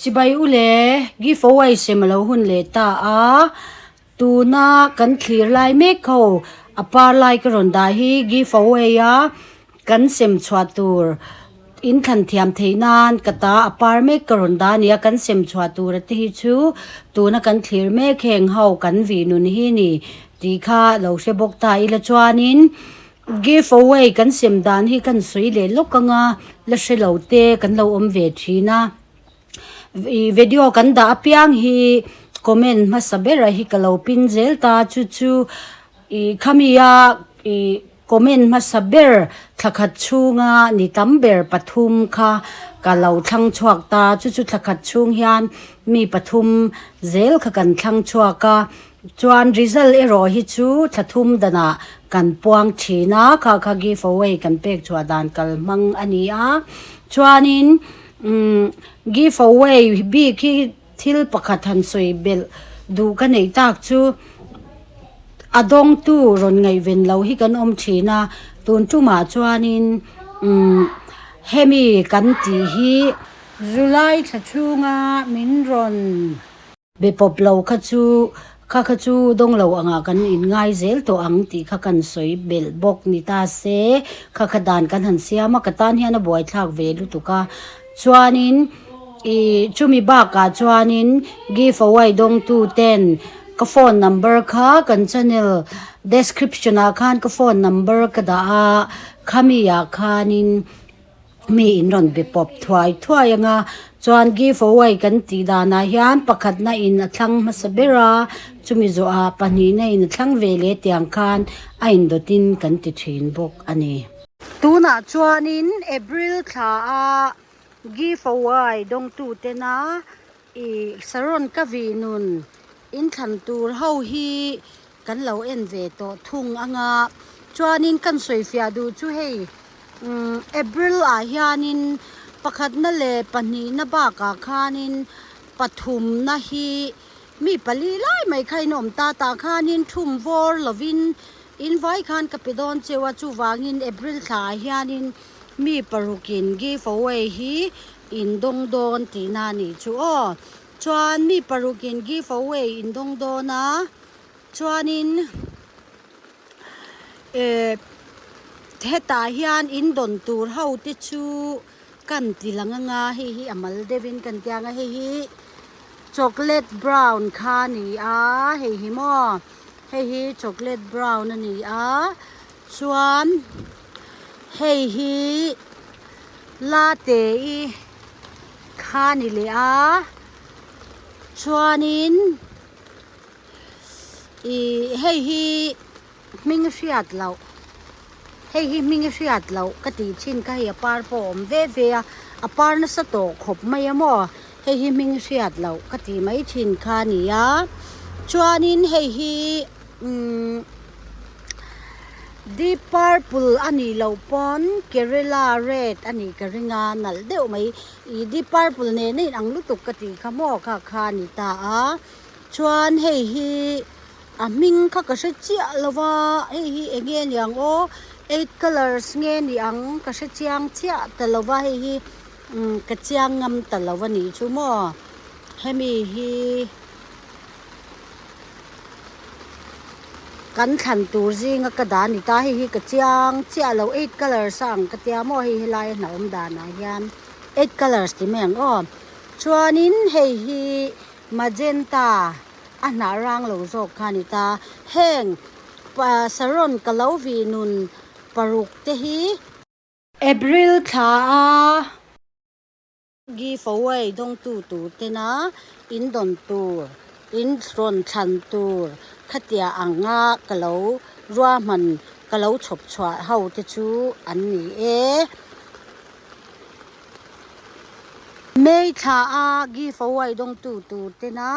Chibai u le, give away sem a lo hun leh ta a, tuna kan thlir lai mek ho a par lai ka rawn dah hi give away a kan sem chhuah tur in thlan thiam theih nan ka ta a par mek ka rawn dah a ni a, kan sem chhuah tur a te hi chu tuna kan thlir mek heng ho kan vih nun hi ni tih kha lo hre bawk ta ila chuanin Give away kan sem dan hi kan sawi leh lawk anga la hre lo te kan lo awm ve thin a, ih video kan dah apiang hi comment hmasa berah hi ka lo pin zel ta chu chu ih khami a ih comment hmasa ber thla khat chhunga ni tam ber pathum kha ka lo thlang chhuak ta chu chu thla khat chhung hian mi pathum zel kha kan thlang chhuak a. Chuan result erawh hi chu thla thum danah kan puang thin a, kha kha give away kan pek chhuah dan kal hmang a ni a. Chuanin umm give away bik hi thil pakhat han sawi belh duh ka neih tak chu a dawngtu rawn ngaihven lo hi kan awm thin a, tun tumah chuanin umm hemi kan tih hi July thla chhunga min rawn. Be pawp lo kha chu kha kha chu dawng lo angah kan inngai zel tawh ang tih kha kan sawi belh bawk ni ta se, kha kha dan kan han siam a, ka tan hian a buaithlak ve lutuk a. Chuanin ih chumi bakah chuanin give away dawngtu ten ka phone number kha kan channel description ah khan ka phone number ka dah a, khami ah khanin. Mi in rawn be pawp thuai thuai ang a, chuan give away kan tih danah hian pakhatna in a thlang hmasa ber a, chumi zawhah pahnihna in a thlang ve leh tiang khan a indawtin kan ti thin bawk a ni. Tunah chuanin April thla a give away dawngtu tena ih saron ka vih nun inthlan tur ho hi Kan lo en ve tawh thung anga chuanin kan sawifiah duh chu hei umm April ah hianin pakhatna leh pahnihna bakah khanin pathumna hi mi pali lai mai kha in awm ta tah khanin thum vawr lovin in vai khan ka pe dawn cheu a chuvangin April thla ah hianin mi parukin give away hi in dawng dawn tihna a nih chu aw chuan mi parukin give away in dawng dawn a. Chuanin eh hetah hian in dawn tur ho te chu kan ti lang anga hei hi a mal deuhin kan ti ang a hei hi chocolate brown kha a ni a hei hi maw hei hi chocolate brown a ni a chuan hei hi latte i kha a ni leh a chuanin. Ih hei hi hming hriat loh hei hi hming hriat loh ka tih thin kha hei a par pawh a awm ve ve a a par nasa tawh khawp mai a maw hei hi hming hriat loh ka tih mai thin kha a ni a chuanin hei hi umm deep purple a nih loh pawn kerala red a nih ka ring a nalh deuh mai ih deep purple nen a inang lutuk ka tih kha maw kha kha a ni ta a. Chuan hei hi a hming kha ka hre chiah lo va hei hi eng nge ni ang aw eight colours nge ni ang ka hre chiang chiah ta lo va hei hi umm ka chiang ngam ta lo a nih chu maw hemi hi kan thlan tur zinga ka dah a ni ta hei hi ka chiang chiah lo eight colours a ang ka tia maw hei helai a hnah awm danah hian eight colours ti mai ang aw chuanin hei hi. Magenta a hnah rang lo zawk kha a ni ta. Heng saron ka lo vih nun paruk te hi. April thla a give away dawngtu tur tena in dawn tur, in rawn thlan tur khatiah anga ka lo ruahman ka lo chhawp chhuah ho te chu an ni e. May thla a give away dawngtu tur tena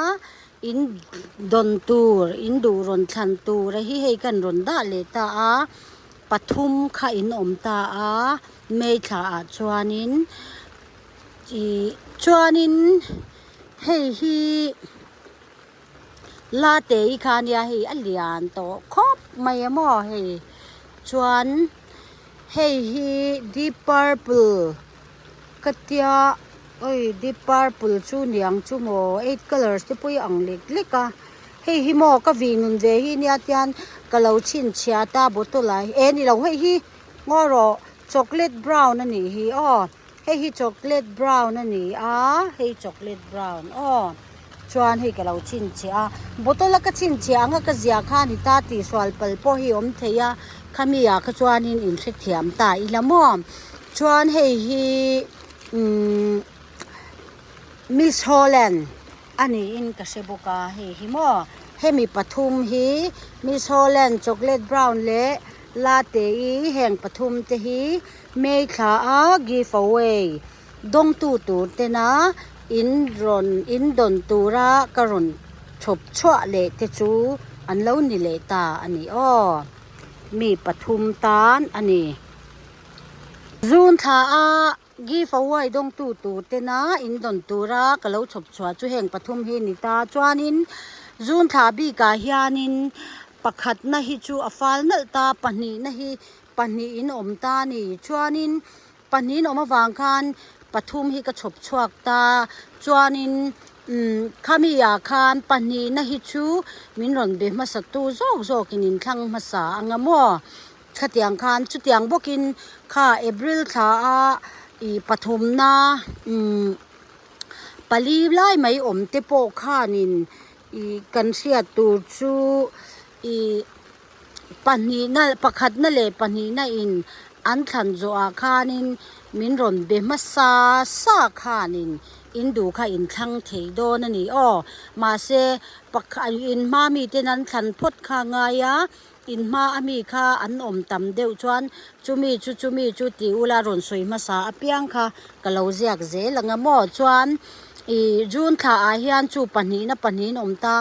in dawn tur in duh rawn thlan tur a hi hei kan rawn dah leh ta a pathum kha in awm ta a may thla ah chuanin ih chuanin hei hi Latte hi kha ania hei a lian tawh khawp mai a maw hei chuan hei hi deep purple ka tia. Oi deep purple chu niang chu maw eight colours te pawh hi a ang lek lek a hei hi maw ka vih nun ve hi nia tian ka lo chhinchhiat a bottle ah eh ni lo hei hi ngaw rawh chocolate brown a nih hi aw hei hi chocolate brown a ni a hei chocolate brown aw chuan hei ka lo chhinchhiah a bottle a ka chhinchhiah ang a ka ziah kha a ni ta tih sual pal pawh hi a awm thei a khami ah kha chuanin in hrethiam ta ila maw chuan hei hi umm Miss Holland a niin ka hre bawk a hei hi maw hemi pathum hi Miss Holland chocolate brown leh latte i heng pathum te hi May thla a give away dawngtu tur tena in rawn in dawn tura ka rawn chhawp chhuah leh te chu an lo ni leh ta a ni aw mi pathum tan a ni. Zun thla a give away dawngtu tur tena in dawn tura ka lo chhawp chhuah chu heng pathum hi a ni ta chuanin zun thla bikah hianin pakhatna hi chu a fal nalh ta pahnihna hi pahnih in awm ta a ni chuanin pahnih in awm avang khan pathum hi ka chhawp chhuak ta chuanin umm khami ah khan pahnihna hi chu min rawn be hmasa tu zawk zawkin in thlang hmasa anga maw. Khatiang khan chutiang bawkin kha April thla a ih pathumna umm pali lai mai awm te pawh khanin ih kan hriat tur chu ih pahnihna pakhatna leh pahnihna in an thlan zawhah khanin min rawn be hmasa sa khanin in duh kha in thlang thei dawn a ni aw mahse pakhat in hma miten an thlan phawt kha a ngai a. In hma a mi kha an awm tam deuh chuan chumi chu chumi chu ti ula rawn sawi hmasa apiang kha ka lo ziak zel ang a maw chuan ih June thla ah hian chu pahnihna pahnihin awm ta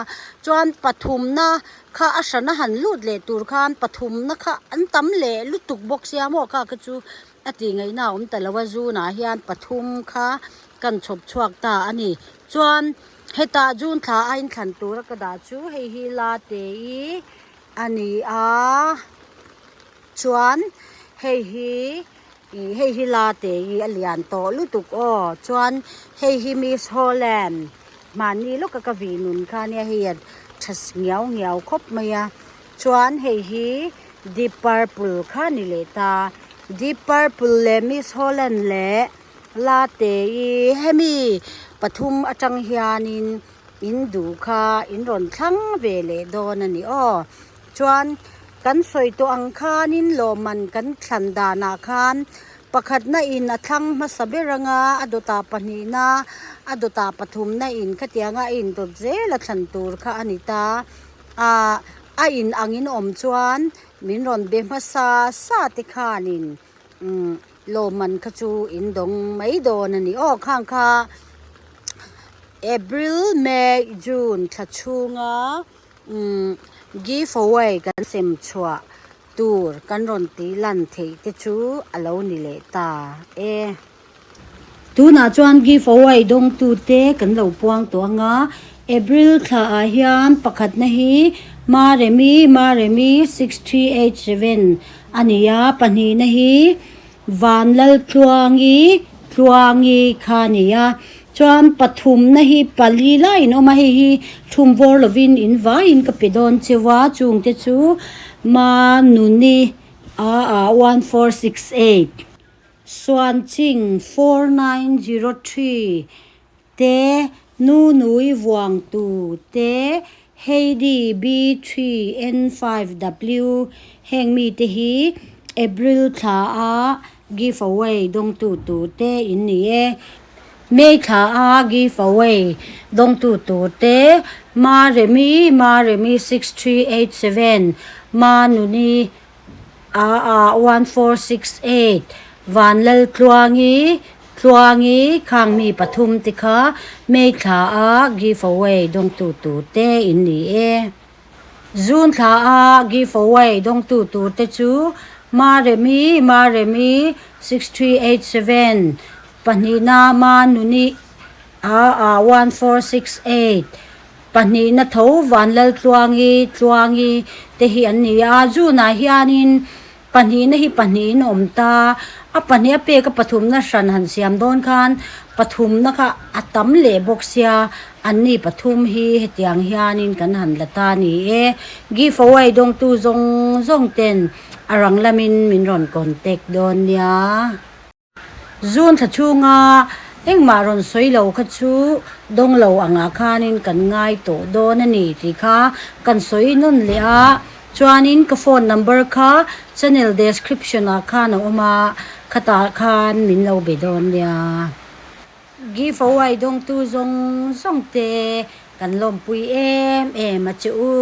chuan pathumna kha a hrana han lut leh tur khan pathumna kha an tam leh lutuk bawk sia maw kha kha chu a tih ngaihna a awm ta lo a June ah hian pathum kha kan chhawp chhuak ta a ni chuan hetah June thla a inthlan tura ka dah chu hei hi la te i. A ni a, chuan hei hi ih hei hi la te hi a lian tawh lutuk aw chuan hei hi Miss Holland mahni lawka ka vih nun kha ania hei a tha ngiau ngiau khawp mai a chuan hei hi deep purple kha a ni leh ta deep purple leh Miss Holland leh la te hi hemi pathum atang hianin. In duh kha in rawn thlang ve leh dawn a ni aw. Chuan kan sawi tawh ang khanin lawmman kan thlan danah khan pakhatna in a thlang hmasa ber anga a dawtah pahnihna a dawtah pathumna in khatianga a indawt zel a thlan tur kha a ni ta. Ahh a in angin awm chuan min rawn be hmasa sa te khanin umm lawmman kha chu in dawng mai dawn a ni aw khang kha April, May, June thla chhunga umm give away kan sem chhuah tur kan rawn tih lan theih te chu a lo ni leh ta e. Tunah chuan give away dawngtute kan lo puang tawh ang a, April thlaah hian pakhatna hi Maremi Maremi 6387 a ni a, pahnihna hi Vanlaltluangi Tluangi kha a ni a, chuan pathumna hi pali laiin awm a, hei hi thum vawr lovin in vaiin ka pe dawn cheu a, chungte chu Manuni aa 1468. Suanching 4903 te, Nunui Vuangtu te, Heidi B3N5W heng mite hi April thla a give away dawngtu tur te in ni e. May thla a give away dawngtu tur te, Maremi, Maremi 6387, Manuni Aa 1468 Vanlaltluangi Tluangi khang mi pathum te kha May thla a give away dawngtu tur te in ni e. June thla a give away dawngtu tur te chu Maremi Maremi 6387 pahnihna Manuni Aa 1468 Pahnihna tho Vanlaltluangi, Tluangi te hi an ni a, June-ah hianin pahnihna hi pahnihin awm ta. A pahnih a pek a pathumna hran han siam dawn khan pathumna kha a tam leh bawk sia anni pathum hi hetiang hianin kan han la ta a ni e. Give away dawngtu zawng zawng ten a rang lamin min rawn contact dawn nia. Zun thla chhunga engmah rawn sawi lo kha chu dawng lo angah khanin kan ngai tawh dawn a ni tih kha kan sawi nawn leh a, chuanin ka phone number kha channel description ah khan a awm a, khatah khan min lo be dawn nia. Give away dawngtu zawng zawng te kan lawmpui em em a che u.